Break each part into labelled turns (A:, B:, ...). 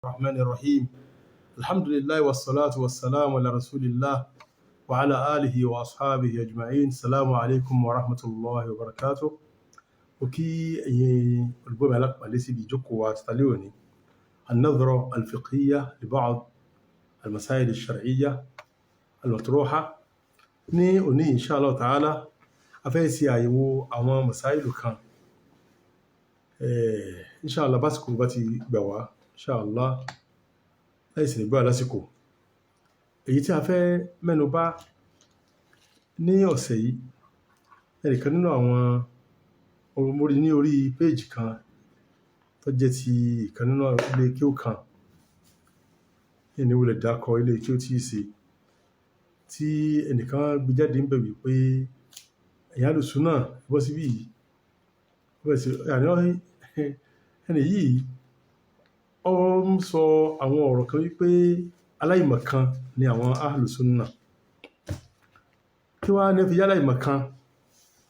A: الرحمن الرحيم. الحمد لله والصلاة والسلام على رسول الله وعلى آله وأصحابه أجمعين. السلام عليكم ورحمة الله وبركاته. Ó kí ẹ̀yin olùgbọ́ mi alápàlẹ́ síbi ìjókòó wa tàlẹ́ òní, النظرة الفقهية لبعض المسائل الشرعية المطروحة. Ní òní, إن شاء الله تعالى, a fẹ́ ṣe àyẹ̀wò àwọn masáìlù kan, إن شاء الله, básìkò bá ti gbà wá, إن شاء الله, láìsí nígbà lásìkò. Èyí tí a fẹ́ mẹ́nu bà ní ọ̀sẹ̀ yìí, ẹnìkan nínú àwọn mo rí ní orí péèjì kan tó jẹ́ ti ìkan nínú ilé kéwú kan, ní wulẹ̀ dákọ ilé kéwú tí í ṣe, tí ẹnìkan gbé jáde ń bẹ̀ wípé ẹ̀yin alùsùnà bọ́ síbí yìí. Ẹni yìí ó ń sọ àwọn ọ̀rọ̀ kan wípé aláìmọ̀kan ni àwọn ahlùsúnnà. Kí wá ní fi aláìmọ̀kan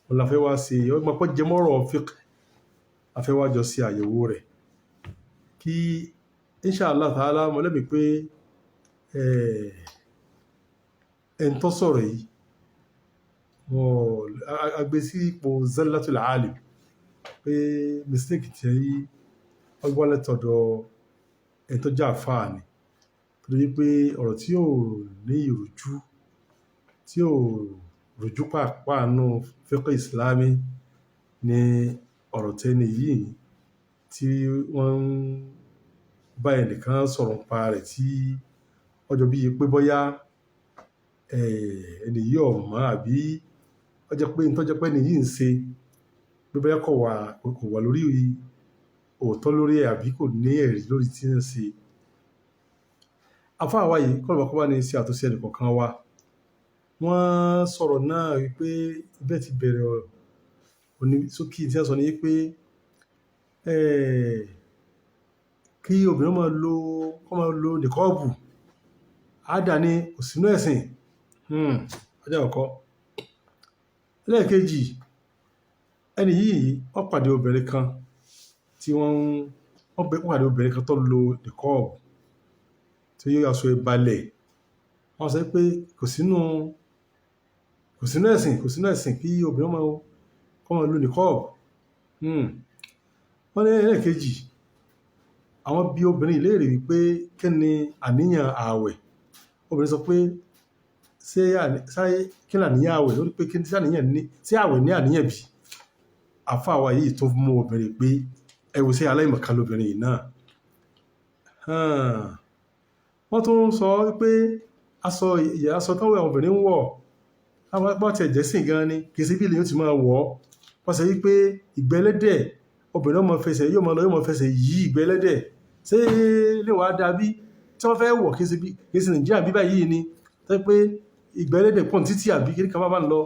A: òun la fẹ́ wá ṣe ọgbọ́n pọ́ jẹmọ́rọ̀ fiqh, a fẹ́ wá jọ ṣe àyẹ̀wò rẹ̀ kí إن شاء الله تعالى. Mo lẹ́mìí pé ẹni tó sọ̀rọ̀ yìí, wọ́n agbé sí ipò زلة العالم, pé mistake tí ọgbọ́n lẹ́tọ̀dọ̀ ẹni tó jẹ́ àfáà ni, torí pé ọ̀rọ̀ tí ò ní ìrújú, tí ò rújú pàápàá nù fiqh islami ni ọ̀rọ̀ tẹ́ni yìí tí wọ́n ń bá ẹnìkan sọ̀rọ̀ nípa rẹ̀, tí ọjọ́ bíi pé bóyá ẹni yìí ò mọ̀, àbí ó jẹ́ pé n tó jẹ́ pé ẹni yìí ń ṣe pé bóyá kò wà lórí òótọ́ lórí ẹ̀, àbí kò ní ẹ̀rí lórí tí ń ṣe. Àfáà wa yìí, kọ́lọ́run kó bá ní ṣe àtúnṣe ẹnì kọ̀ọ̀kan wa. Wọ́n sọ̀rọ̀ náà wípé bẹ́ẹ̀ ti bẹ̀rẹ̀ ọ̀rọ̀ òní sókí tí wọ́n sọ ní wípé kí obìnrin máa lo, kó máa lo nìkọ́ọ̀bù, àádá ní kò sínú ẹ̀sìn. Ọjọ́ àkọ́kọ́. Ẹlẹ́ẹ̀kejì, ẹni yìí wọ́n pàdé obìnrin kan tí wọ́n pàdé obìnrin kan tó lo nìkọ́ọ̀bù, tí aṣọ ẹ̀ balẹ̀. Wọ́n sọ pé kò sínú ẹ̀sìn, kò sínú ẹ̀sìn kí obìnrin kó máa lo nìkọ́ọ̀bù. Wọ́n ní ẹlẹ́ẹ̀kejì, àwọn bi obìnrin léèrè wípé kí ni àníyàn ààwẹ̀. Obìnrin sọ pé ṣé kí ni àníyàn ààwẹ̀? Ó ní pé kí ni àníyàn ní, ṣé ààwẹ̀ ní àníyàn bí? Àfáà wa yìí tún mú obìnrin pé ẹ wo, sí aláìmọ̀kan lobìnrin yìí náà. Wọ́n tún sọ pé aṣọ ìyá, aṣọ táwọn obìnrin ń wọ̀, bá tiẹ̀ jẹ́ sìn gan ni, kì í ṣe bí ilé yóò ti máa wọ̀ ọ́. Wọ́n sọ wípé ìgbẹ́ ẹlẹ́dẹ̀, obìnrin ó máa fẹsẹ̀, yóò máa lọ, yóò máa fẹsẹ̀ yí ìgbẹ́ ẹlẹ́dẹ̀. Ṣé ilé wa dà bí tí wọ́n fẹ́ wọ̀? Kì í ṣe bí, kì í ṣe Nàìjíríà bí báyìí ni tó jẹ́ pé ìgbẹ́ ẹlẹ́dẹ̀ pọ̀ ní títì, àbí kí nǹkan bá ń lọ.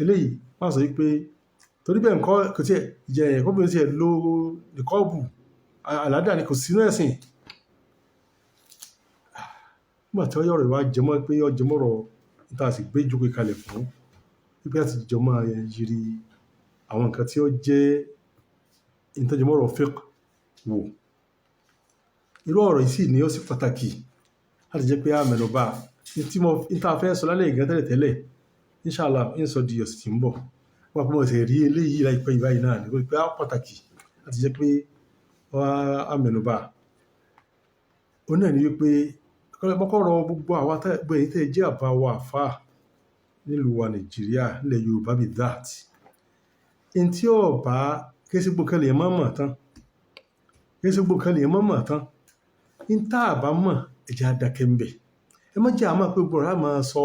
A: Eléyìí wọ́n sọ wípé torí bẹ́ẹ̀ ńkọ́, kò tí ẹ̀ jẹ́ kóbìnrin tí ẹ̀ lo nìkọ́ọ̀bù, àládà ni, kò sínú ẹ̀sìn. Nígbà tí ọ̀rọ̀ wá jẹmọ́ pé ó jẹmọ́ ọ̀rọ̀ tí a sì gbé ìjókòó kalẹ̀ fún, wípé láti jọ máa yiri àwọn nǹkan tí ó jẹ́ ìtọ́jẹmọ́ ọ̀rọ̀ fiqh wò. Irú ọ̀rọ̀ yìí sì ni ó sì pàtàkì láti jẹ́ pé a mẹ́nu bà. Tí mo, ní tí a fẹ́ sọ lálẹ́ yìí gan tẹ́lẹ̀ tẹ́lẹ̀, إن شاء الله, ń sọ di ọ̀sẹ̀ tí ń bọ̀. Wọ́n pé mo ṣe rí eléyìí láìpẹ́ yìí báyìí náà ni pé á pàtàkì láti jẹ́ pé a mẹ́nu bà. Òun náà ni wípé kọ́kọ́ rọ gbogbo àwa gbogbo ẹ̀yin tí ẹ jẹ́ àbá wa àfáà nílùú wa Nàìjíríà, nílẹ̀ Yorùbá bí that. In tí ó bá kí sí gbogbo nǹkan lèèyàn máa mọ̀ tán. Kì í ṣe gbogbo nǹkan lèèyàn máa mọ̀ tán. In tá a bá mọ̀, ẹ jẹ́ á dákẹ́ ń bẹ̀. Ẹ má jẹ́ à máa pé gbogbo ọ̀rọ̀ a máa sọ.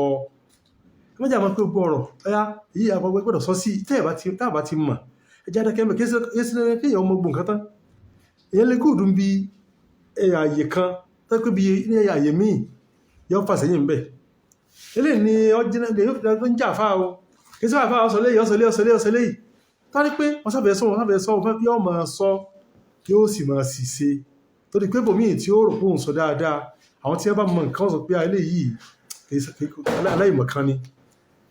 A: Ẹ má jẹ́ à máa pé gbogbo ọ̀rọ̀. Ọ̀yá, èyí a gbọdọ̀ sọ sí tí ẹ bá ti, tá a bá ti mọ̀. Ẹ jẹ́ á dákẹ́ ń bẹ̀. Kì í ṣe dandan kí èèyàn mọ gbogbo nǹkan tán. Èèyàn lè good níbi ààyè kan, tó jẹ́ pé bí ní ààyè míì, yóò fà sẹ́yìn ń bẹ̀. Eléyìí ni ó jẹ́ ló ń jà àfáà o. Kì í ṣe àfáà ó sọ léyìí, ó sọ léyìí, ó sọ léyìí, ó sọ léyìí. Tá ní pé wọ́n sábẹ̀ sọ, wọ́n sábẹ̀ sọ, yóò máa sọ, yóò sì máa sì ṣe. Torí pé ibòmíì tí ó rò pé òun sọ dáadáa, àwọn tí wọ́n bá mọ nǹkan sọ pé eléyìí kì í ṣe aláìmọ̀kan ni.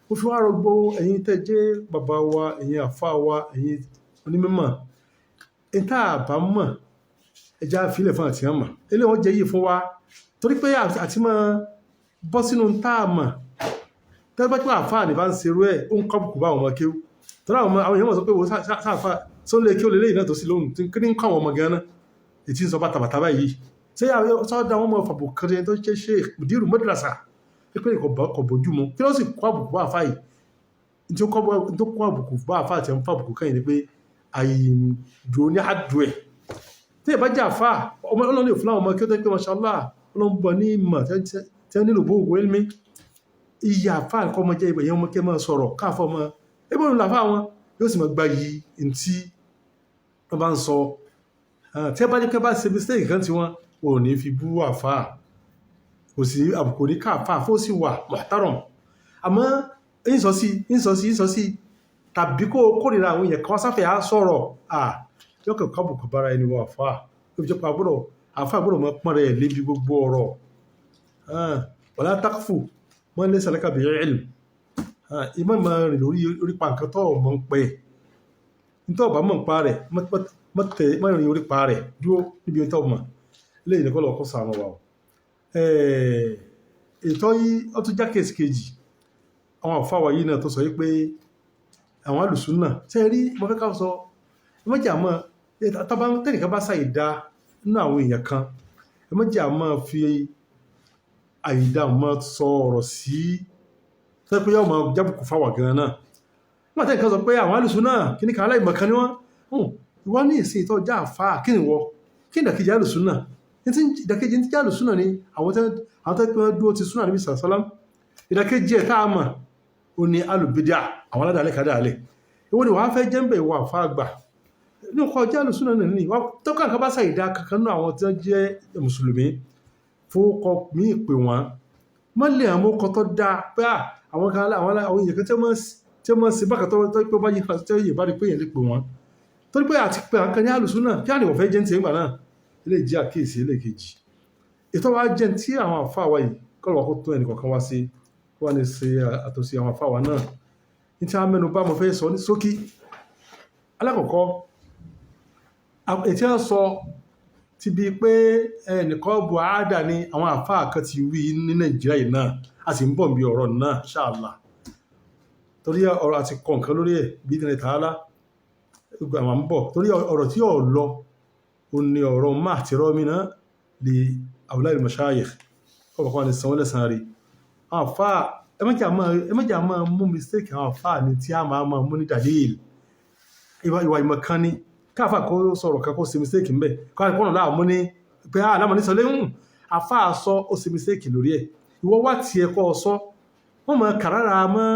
A: Mo fi wá rọ gbogbo ẹ̀yin tẹ́ jẹ́ bàbá wa, ẹ̀yin àfáà wa, ẹ̀yin onímọ̀. In tá a bá mọ̀, Ẹja àfilẹ̀ fún àti àmà ilé wọn jẹ́ yìí fún wa, torí pé àti máa bọ́ sínú tá a mọ̀ tẹ́lẹ̀ bá tí wọ́n àfáà ní bá ń serú ẹ̀, ó ń kọ́ bùkù bá àwọn ọmọ kéwú, torí àwọn èèyàn mọ̀ sọ pé wo sáfà tó lè kí ó lè léyìn náà tó sì lóhùn tí ní ń kọ́ àwọn ọmọ gan-an ètí ń sọ bàtàbàtà báyìí. Ṣé sọ́dọ̀ àwọn ọmọ fàbù kiri tó ṣe ṣe mùdírù madrasa pé kò bójú mu? Kí ló sì kọ́ àbùkù bá àfáà yìí? Tí ó kọ́ àbùkù bá àfáà tí ń fàbùkù kẹ́yìn ni pé àyìndò ní àdùn ẹ̀ tí ìbá jẹ́ àfáà ọmọ ọlọ́run lè fún àwọn ọmọ kí ó tẹ́ pé mashallah ọlọ́run bọ̀ ní ìmọ̀ tí wọ́n nílò bóògùn ẹlmí iye àfáà kọ́ ọmọ jẹ́ ibẹ̀ yẹn, ọmọ kí ẹ máa sọ̀rọ̀ káàfọ́ ọmọ ẹgbẹ́ òun làfáà wọn yóò sì máa gba yìí ntí wọ́n bá ń sọ. Tí ẹ bá jẹ́ pé bá ṣe mistake kan tí wọ́n ò ní fi bú àfáà, kò sí àbùkù ní káàfáà fó sì wà muhtaram. Àmọ́ ń sọ sí ń sọ sí ń sọ sí tàbí kó kórìíra àwọn èèyàn kan sáfẹ́ á sọ̀rọ̀ yọkẹ̀ kábùkù bára ẹni wọ àfáà. Ló fi jẹ́ pé àgbọ̀dọ̀ àfáà gbọ́dọ̀ mọ pọ́n rẹ̀ lébi gbogbo ọ̀rọ̀. Wala taqfu ma laysa laka bihi ilm, ìmọ̀ máa rìn lórí orípa nǹkan tó mọ̀ ń pẹ́ nítorí ọ̀bá mọ̀ ń pa rẹ̀ mọ́ rìn orípa rẹ̀ dúró níbi tó mọ̀ lẹ́yìn nìkan lọ́kọ́ sànù wa. Ètò yìí ó tún já kéèsì kejì àwọn àfáà wa yìí náà tó sọ yìí pé àwọn alùsùn náà ṣe rí mo fẹ́ ká sọ ẹ má jẹ́ àmọ́ tẹ́nìkan bá ṣàìdá nínú àwọn èèyàn kan, ẹ má jẹ́ àmọ́ fi àìdá mọ́ sọ ọ̀rọ̀ sí tẹ́ pé yóò máa jábùkù fáwà gan-an náà. Wọ́n tẹ́nìkan sọ pé àwọn alùsùn náà kí ní kan aláìmọ̀kan ni wọ́n ìwọ ní ìsìn ìtọ́ já àfáà kí ni wọ́ kí ni ìdàkejì alùsùn náà? Ìdàkejì ní alùsùn náà ni àwọn tẹ́ pé wọ́n dúró ti súnà níbi sàlám. Ìdàkejì ẹ̀ tá a mọ̀ ó ní alùbídà, àwọn aládàálẹ̀ kádàálẹ̀. Ìwọ ni wàá fẹ́ jẹ́ ń bẹ̀ ìwọ àfáà gbà ní ọkọ̀ ọjọ́ alùsùn náà nìyí tọ́ka nǹkan bá ṣàìdá kankan nínú àwọn tí wọ́n jẹ́ mùsùlùmí fowókọ míì pè wọ́n mọ́ lè àwọn ọkọ̀ tó dáa pé àwọn kan àwọn èèyàn kan tí wọ́n ṣe bákan tó pé bá yí tí yè bá rí pé èèyàn lè pè wọ́n torí pé àti pé àwọn kan ní alùsùn náà kí àníwọ̀ fẹ́ jẹ́ ní tiẹ̀ ńgbà náà. Ilé jẹ́ àkíyèsí ẹlẹ́ẹ̀kejì ètò wa jẹ́ tí àwọn àfáà wa yìí kọ́ lọ́wọ́ kó tó ẹnì kọ̀ọ̀kan wá sí kó wá ní ṣe àtúnṣe àwọn àfáà wa náà ní tí a mẹ́nu bá mo fẹ́ sọ ní ṣókí. Alákọ̀ọ́kọ́ ètí à ń sọ ti bi pé ẹnìkan bu àádà ni àwọn àfáà kan ti wí ní Nàìjíríà yìí náà, a sì ń bọ̀ bí ọ̀rọ̀ náà ṣáàlà torí ọ̀rọ̀ àti kọ̀ nǹkan lórí ẹ̀ bí ní tààlà àwọn ń bọ̀ torí ọ̀rọ̀ tí ò lọ ó ní ọ̀rọ̀ má àti rọ́mí náà lè awlal mashayikh kọ́ bá ní sanwó lẹ́sàn-án rí àwọn àfáà. Ẹ má jẹ́ máa mú mistake àwọn àfáà ní tí a máa mú ní dalil ìwà ìmọ̀ kan ní káfà kó sọ̀rọ̀ kan kó ṣe mistake ńbẹ̀ káfà kó láàmú ní pé alámọ̀ ní sọlé àfáà sọ ó ṣe mistake lórí ẹ̀ ìwọ wá tiẹ̀ kọ́ ọ sọ wọ́n mọ kàràrà mọ́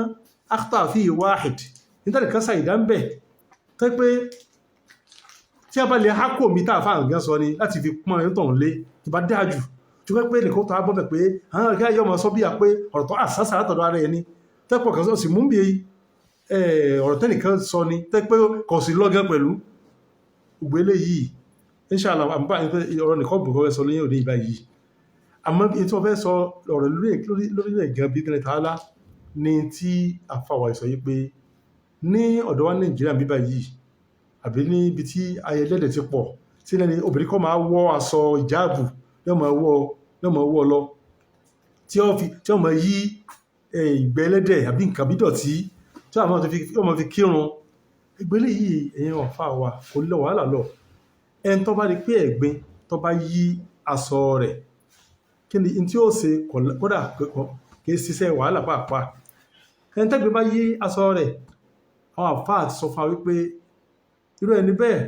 A: akhta fi wahid nítorí kan ṣàìdá ń bẹ̀ tó pé tí a bá lè hákò mi tá àfáà nǹkan sọ ni láti fi pọ́n ẹni tọ̀hún lé tó bá dáa jù tó pé pé nìkan tó á bọ́ bẹ̀ pé àwọn akẹ́kọ̀ọ́ yóò máa sọ bí i pé ọ̀rọ̀ tó àṣàṣà látọ̀dọ̀ ara ẹni tẹ́pọ̀ kan sì mú bí ọ̀rọ̀ tẹ́nìkan sọ ni tẹ́ pé kò sí lọ́gán pẹ̀lú gbogbo eléyìí. Inshallah àmúbá ọ̀rọ̀ nìkan bùkọ́ fẹ́ sọ lóyún òde ìbá yìí. Àmọ́ tí wọ́n fẹ́ sọ ọ̀rọ̀ lórílẹ̀ gan bí tẹ́lẹ̀ tààlà ní tí àfàwà sọ yìí pé ní ọ̀dọ̀ wa Nàìjíríà bíbá yìí àbí níbi tí ayẹlẹ́dẹ̀ ti pọ̀ tí lẹ́ni obìnrin kọ́ máa wọ aṣọ ìjáàbù yóò máa wọ́ lọ tí ó máa yí ìgbẹ́ ẹlẹ́dẹ̀ àbí nǹkan bí dọ̀tí tí ó máa fi kírun. Ìgbélé yìí ẹ̀yin ọ̀fà wa kò lọ wàhálà lọ. Ẹni tó bá rí pé ẹ̀gbin tó bá yí aṣọ rẹ̀ kí ni tí ó ṣe kódà kì í ṣiṣẹ́ wàhálà pàápàá. Ẹni tẹ́gbin bá yí aṣọ rẹ̀ àwọn àfáà ti sọ fún wa wípé irú ẹni bẹ́ẹ̀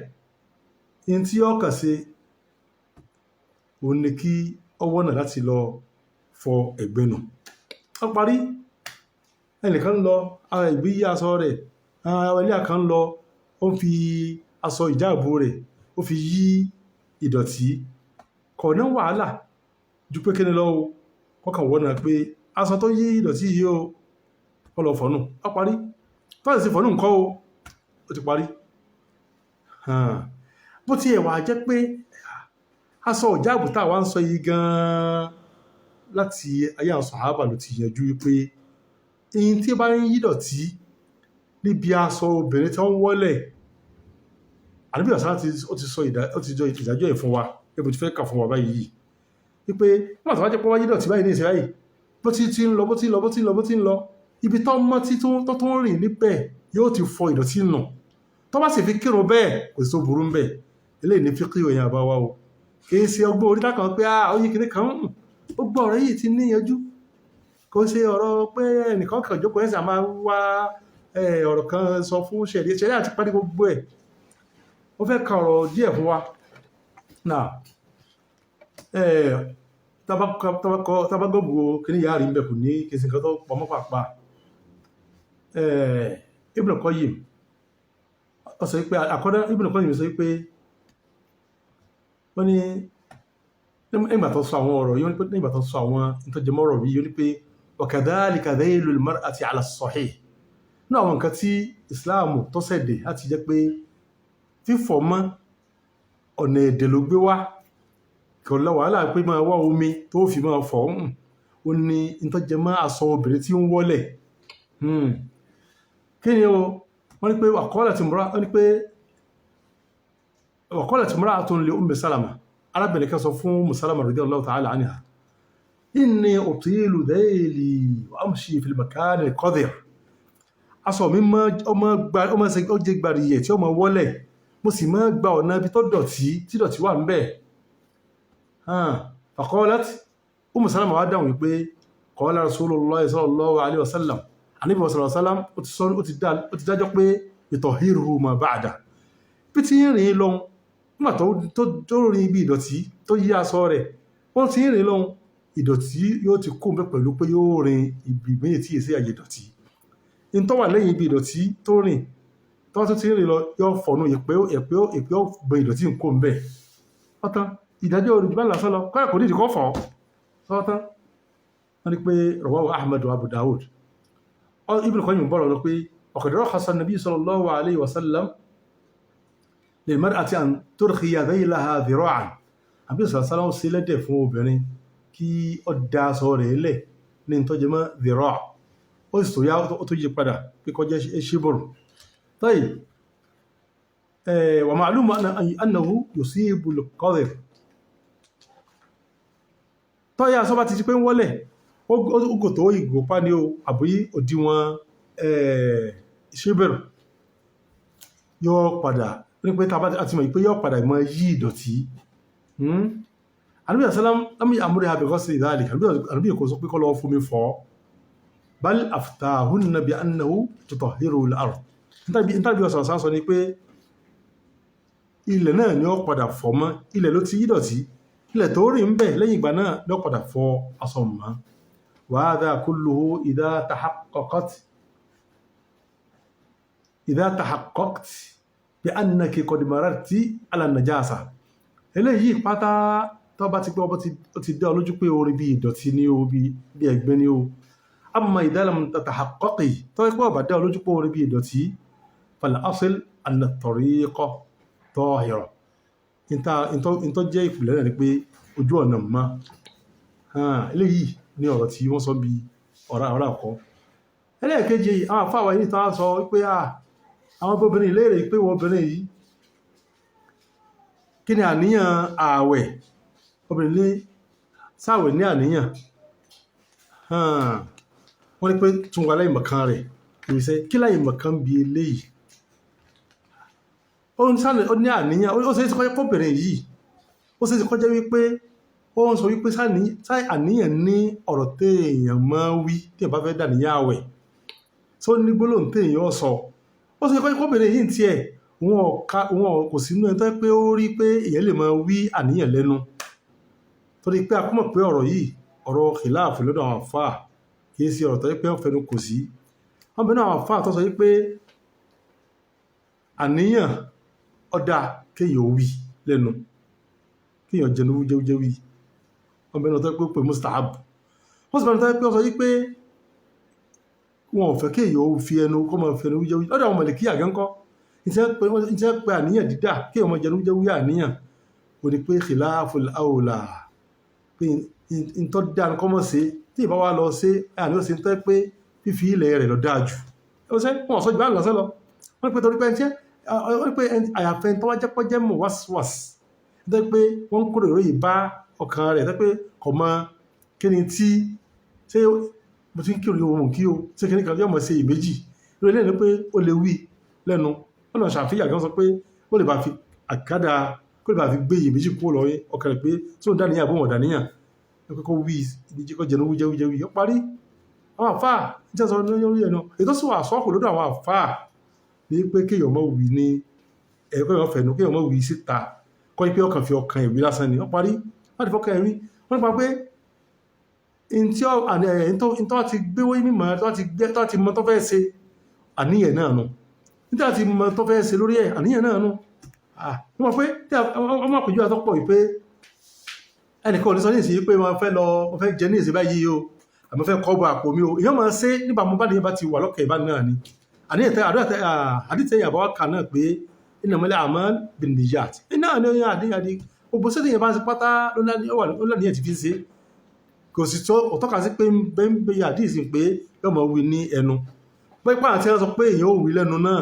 A: ní tí ó kàn ṣe òun ni kí ọwọ́ náà láti lọ fọ ẹ̀gbin nù. Ó parí. Ẹnìkan ń lọ ìgbé yí aṣọ rẹ̀, ẹlẹ́yà kan ń lọ ó ń fi aṣọ ìjáàbò rẹ̀ ó fi yí ìdọ̀tí kò ní wàhálà ju pé kíni lọ́wọ́ kọ́kàn wọ́n náà pé aṣọ tó yí ìdọ̀tí yìí o ó lọ fọ̀nù. Ó parí. Tó sì fọ̀nù nǹkan o ó ti parí. Bó ti ẹ̀ wà jẹ́ pé aṣọ ìjáàbò tá a wá ń sọ yìí gan-an láti ayé àwọn sàhábà ló ti yanjú wípé ihun tí ó bá ń yí ìdọ̀tí níbi aṣọ obìnrin tí wọ́n wọ́lẹ̀ àdúgbò àṣà ó ti sọ ìdájọ́ ẹ̀ fún wa. Ebi ti fẹ́ kà fún wa báyìí wípé nígbà tó bá jẹ́ pé wáyé dọ̀tí báyìí ní ìsìn báyìí, bó ti ti ń lọ, bó ti ń lọ, bó ti ń lọ, bó ti ń lọ, ibi tó mọ́ tí tó tó ń rìn níbẹ̀ yóò ti fọ ìdọ̀tí nù. Tó bá sì fi kírun bẹ́ẹ̀, kò sí tó burú ń bẹ̀. Eléyìí ní fíkì òyìn àbáwá o. Kì í ṣe ọgbọ́n orí dákan pé ó yí kiri kan ń ó gbọ́ ọ̀rọ̀ yìí ti níyanjú. Kò ṣe ọ̀rọ̀ pé ẹnìkan kan jókòó ẹ̀sìn máa wá ọ̀rọ̀ kan sọ fún ṣẹ̀rí ṣẹ̀rí àti parí gbogbo ẹ̀. Ó fẹ́ ka ọ̀rọ̀ díẹ̀ fún wa náà. Tabagọ́gbò kìíní yàrá rí ń bẹ̀, kò ní kí n sì nǹkan tó pamọ́ pàápàá. Ibn Qayyim ó sọ pé àkọ́dá, Ibn Qayyim sọ pé wọ́n ní nígbà tó sọ àwọn ọ̀rọ̀ yìí, nígbà tó sọ àwọn ìtọ́jẹmọ́rọ̀ yìí, ó ní pé wa kadhalika dhaylu al-mar'ati ala as-sahih. Ní àwọn nǹkan tí Islam tó ṣẹ̀dẹ̀ láti jẹ́ pé fífọ̀ mọ́ ọ̀nà èdè ló gbé wá, kò lọ wàhálà pé máa wá omi tó fi máa fọ̀ ń ó ní ìtọ́jẹmọ́ aṣọ obìnrin tí ń wọ́lẹ̀. Kí ni o? Wọ́n ní pé wọ́n ní pé wa qalat imra'atun li Ummi Salama, arábìnrin kan sọ fún Ummu Salama radiyallahu ta'ala anha, inni utilu dhayli wa amshi fil makan al-qadhir. Aṣọ mi ọmọ ọmọ ṣe ó jẹ́ gbàríyẹ̀ tí ó mọ wọ́lẹ̀, mo sì máa gba ọ̀nà ibi tó dọ̀tí, tí dọ̀tí wà ń bẹ̀. Faqalat Ummu Salama wá dáhùn wípé qala Rasulullah sallallahu alaihi wasallam, Ànábì sallallahu alaihi wasallam ó ti sọ, ó ti dájọ́ pé yutahhiruhu ma ba'da. Bí tí ń rìn lọ, nígbà tó rìn ibi ìdọ̀tí tó yí aṣọ rẹ̀, wọ́n ti ń rìn lọ, ìdọ̀tí yóò ti kó mbẹ́ pẹ̀lú pé yóò rin ibi méjì tí èsì àyè ìdọ̀tí in tó wà lẹ́yìn ibi ìdọ̀tí tó rìn, tó tún ti ń rìn lọ, yóò fọ̀nù ìpẹ́ ìpẹ́ ìpẹ́ ọ̀gbìn ìdọ̀tí ń kó mbẹ́ ọ̀tán. Ìdájọ́ orí jùlọ lásán lọ kọ́lá, kò ní ìdíkọ́ fọ́ sọ́tán. Wọ́n ní pé rawahu Ahmad wa Abu Dawud. Ibn Qayyim bọ̀rọ̀ lọ pé wa qad rakhasa an-nabi sallallahu alayhi wa sallam lil-mar'ati an turkhiya dhaylaha dhira'an. Àbí sàlá sí lẹ́dẹ̀ fún obìnrin kí ó da aṣọ rẹ̀ lẹ̀ ní ìtọ́jẹmọ́ dhira', ó sì tó yá, ó tó yí padà pé kó jẹ́ shibr. Tayyib, wa ma'lum annahu yusibu al-qadr. Tọ́yà aṣọ bá ti di pé ń wọ́lẹ̀, ó kò tó ìgòpá ní o àbí òdiwọ̀n shibr, yóò padà ní pé tá a ti mọ̀ pé yóò padà mọ́ yí ìdọ̀tí. Ànábì sallam lam ya'murha bi ghasli dhalik. Ànábì kò sọ pé kó lọ fún mi fọ́, bal aftahunna bi annahu tutahhiru al-ard. Nítorí ọ̀sán sá sọ ni pé ilẹ̀ náà ni ó padà fọ́ mọ́. Ilẹ̀ ló ti yí dọ̀tí, ilẹ̀ tó rí ń bẹ̀ lẹ́yìn ìgbà náà ló padà fọ́ aṣọ mọ́. Wa hadha kulluhu idha tahaqqaqt bi annaki qad mararti ala najasa. Eléyìí pátá, tó bá ti pé ọbọ̀ ó ti dá ọ lójú pé orin bí ìdọ̀tí ní o, bí ẹ̀gbin ní o. Amma idha lam tatahaqqaqi, tó pé ọba dá ọ lójú pé orin bí ìdọ̀tí, fal asl anna at-tariqa tahira. Ìntọ́ jẹ́ ìpìlẹ̀ náà ni pé ojú ọ̀nà mọ́. Eléyìí ní ọ̀rọ̀ tí wọ́n sọ bí ọ̀rọ̀ àkọ́. Ẹlẹ́ẹ̀kejì, àwọn àfáwà yìí tán sọ wípé àwọn obìnrin léèrè pé wọ́n obìnrin yìí, kí ni àníyàn ààwẹ̀? Obìnrin ní sáàwẹ̀ ní àníyàn. Wọ́n ní pé tún wà láìmọ̀kan rẹ̀ ìrìnsẹ̀ kí láìmọ̀kan bí eléyìí, ó ní àníyàn. Ó ṣe é kọjá pọ̀bìnrin yìí, ó ṣe é kọjá wípé ó ń sọ wípé àníyàn ní ọ̀rọ̀ téèyàn máa ń wí tí èèyàn bá fẹ́ dàníyàn àwẹ̀ tó ní gbólóhùn téèyàn sọ. Ó ṣe kọjá pọ̀bìnrin yìí tiẹ̀ wọn kò sínú ẹni tó pé ó rí pé èèyàn lè máa wí àníyàn lẹ́nu, torí pé a kọ́ mọ̀ pé ọ̀rọ̀ yìí, ọ̀rọ̀ khilaf lọ́dọ̀ àwọn àfáà, kì í ṣe ọ̀rọ̀ tó yẹ pé wọ́n fẹnu kò sí. Wọ́n bẹ̀rẹ̀ àwọn àfáà tó sọ wípé àníyàn ọ̀dà kéèyàn ó wí lẹ́nu, kéèyàn jẹnu wújẹ́wújẹ́ wí. Wọ́n bẹ̀rẹ̀ tó yẹ pé ó pè mustahab. Wọ́n sì bẹ̀rẹ̀ tó yẹ pé ó sọ wípé wọn ò fẹ́ kéèyàn ó fi ẹnu kó máa fi ẹnu wújẹ́wújẹ́. Lọ́dọ̀ àwọn Màlíkíyà gẹ́ńkọ́, ìṣẹ́ pé àníyàn dídà kéèyàn máa jẹnu wújẹ́wújẹ́ àníyàn ò ní pé khilaful awla, pé ntọ́ dáa kọ́ mọ́ sí tí ìbá wa lọ sí àní ó sì ń tẹ́ pé fífi ilẹ̀ rẹ̀ lọ dáa jù. Ẹ ṣe wọn sọ jù bá lọ sẹ́ lọ. Wọ́n pè torí pé ẹni wọ́n pè àyàfẹ́ tó wá jẹ́ pọ́ jẹ́ mọ̀ wáṣíwáṣ, Nítorí pé wọ́n ń kó ròyìn bá ọkàn rẹ̀, tó pé kò mọ kí ni tí ṣé mo ti ń kí òun kí o, ṣé kí ni kan yóò mọ̀ ṣe ìméjì lórí eléyìí, ni pé ó lè wí lẹ́nu. Wọ́n lọ ṣàfihàn gan sọ pé ó lè bá fi àkádà, kó lè bá fi gbé iyèméjì kúrò lọ́wọ́ ọkàn rẹ̀ pé tí òun dàníyàn àbó wọn dàníyàn, pé kó wí ibi kó jẹnu wújẹ́ wújẹ́ wí, ó parí. Àwọn àfáà ní sọ lórí ẹnu ètò sì wà sọ́ọ̀kù lọ́dọ̀ àwọn àfáà ní pé kéèyàn mọ̀ wí ní ẹ̀kọ́, èèyàn fẹ̀nu, kéèyàn mọ̀ wí síta, kọ́ pé ọkàn fi ọkàn ìwí lásán ni, ó parí. Wọ́n ti fọkàn ìwí wọ́n nípa pé ntọ́ ti gbé wọ́n mímọ́ tó ti gbé tó ti mọ tó fẹ́ ṣe, àníyàn náà nù. Nígbà tí mọ tó fẹ́ ṣe lórí ẹ̀, àníyàn náà nù. Wọ́n mọ̀ pé wọ́n mọ̀ pẹ̀jú àtọ́pọ̀ yìí pé ẹnìkan ò ní sọ ní ìsìn pé wọ́n fẹ́ lọ, wọ́n fẹ́ jẹ ní ìsìn báyìí o, àmọ́ fẹ́ kọ́ bọ àpò mi o. Èèyàn máa ṣe nígbà mo bá ní bá ti wà lọ́kẹ̀ ìbá náà ni àníyàn tẹ àdúrà tẹ àdìtẹ ìyàbọ̀ kà náà pé innamal a'mal binniyat iná ní ọyàn àdéhàdé gbogbo sẹ́dẹ̀ yẹn bá ń ṣe pátá ló láníyàn ti fi ń ṣe. Kò sì tó ọ̀tọ́ka sí pé ń bẹ́ ń bẹ́ àdìsí pé yóò máa wí ní ẹnu pé pàrọ̀ tí wọ́n sọ pé èèyàn ò wí lẹ́nu náà,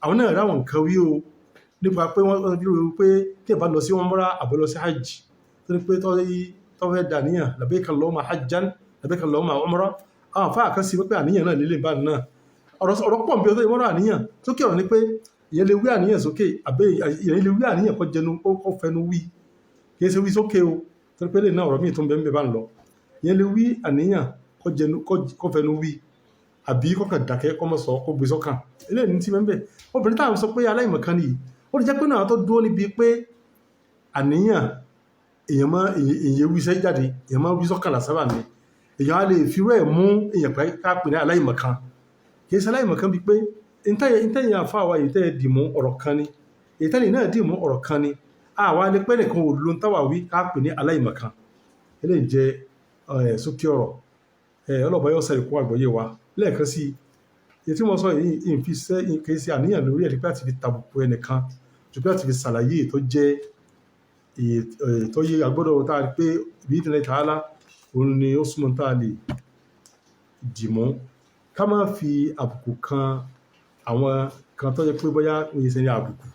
A: àwọn náà ráwọn nǹkan wí o, nípa pé wọ́n rí o pé tí ẹ bá lọ sí umrah àbọ̀ lọ sí hajj, tó ní pé tó fẹ́ dàníyàn labbaika Allahumma hajjan, labbaika Allahumma umrah, àwọn àfáà kan sí pé àníyàn náà lélẹ̀ bá náà. Ọ̀rọ̀ pọ̀ bí ọdún ìmọ̀ràn àníyàn sókè. Ọ̀rọ̀ ni pé ìyẹn lè wí àníyàn sókè, àbẹ́ ìyẹn lè wí àníyàn kó jẹnu, kó fẹnu wí, kì í ṣe wí sókè o, torí pé lè náà ọ̀rọ̀ míì tó ń bẹ ń bẹ bá ń lọ. Ìyẹn lè wí àníyàn kó jẹnu, kó fẹnu wí, àbí kọ́kàn dákẹ́, kó mọ̀ sọ, kó gbé sọ́kàn. Eléyìí ní ti bẹ́ẹ̀ bẹ́ẹ̀. Obìnrin táwọn sọ pé aláìmọ̀kan nìyí, ó lè jẹ́ pé náà tó dúró níbi pé àníyàn èèyàn máa èèyàn wí sẹ́ jáde, èèyàn máa wí sọ́kàn làsábà ni, èèyàn á lè fi rẹ̀ mú èèyàn pé ká pè ní aláìmọ̀kan. Kì í ṣe aláìmọ̀kan bíi pé ntẹ́yìn àfa wa yìí tẹ́ ẹ dìmú ọ̀rọ̀ kan ni, èyí tẹ́lẹ̀ náà dìmú ọ̀rọ̀ kan ni, àwa lè pẹ́ nìkan ò lo táwa wí ká pè ní aláìmọ̀kan. Eléyìí jẹ́ sókè ọ̀rọ̀. Ọlọ́ba yóò sẹ́yìn kó àgbọ́yé wa lẹ́ẹ̀kan sí i. Èyí tí mo sọ yìí ìfi sẹ́ kì í ṣe àníyàn lórí ẹ̀ pé àti fi tàbùkù ẹnìkan, ju pé àti fi ṣàlàyé tó jẹ́ tó yé agbọ́dọ̀ tá a rí pé bí ìdílé tààlà òun ni ó súnmọ́ tá a lè dìmú, ká má fi àbùkù kan àwọn kan tó jẹ́ pé bóyá òye sẹ́ni àbùkù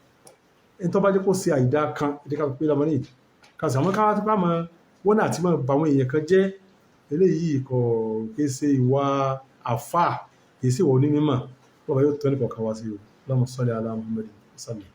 A: ẹni tó bá jẹ́ kó ṣe àìdá kan ẹ̀dí ká pé lamọ́ ní ká sì àwọn ká bá mọ wọ́n náà ti máa bà àwọn èèyàn kan jẹ́. Eléyìí kò kì í ṣe ìwà àfà, kì í ṣe ìwà onímọ̀. Bọ́ba yóò tọ́ ẹnì kọ̀ọ̀kan wá sí o. Allahumma salli ala Muhammadin wa sallim.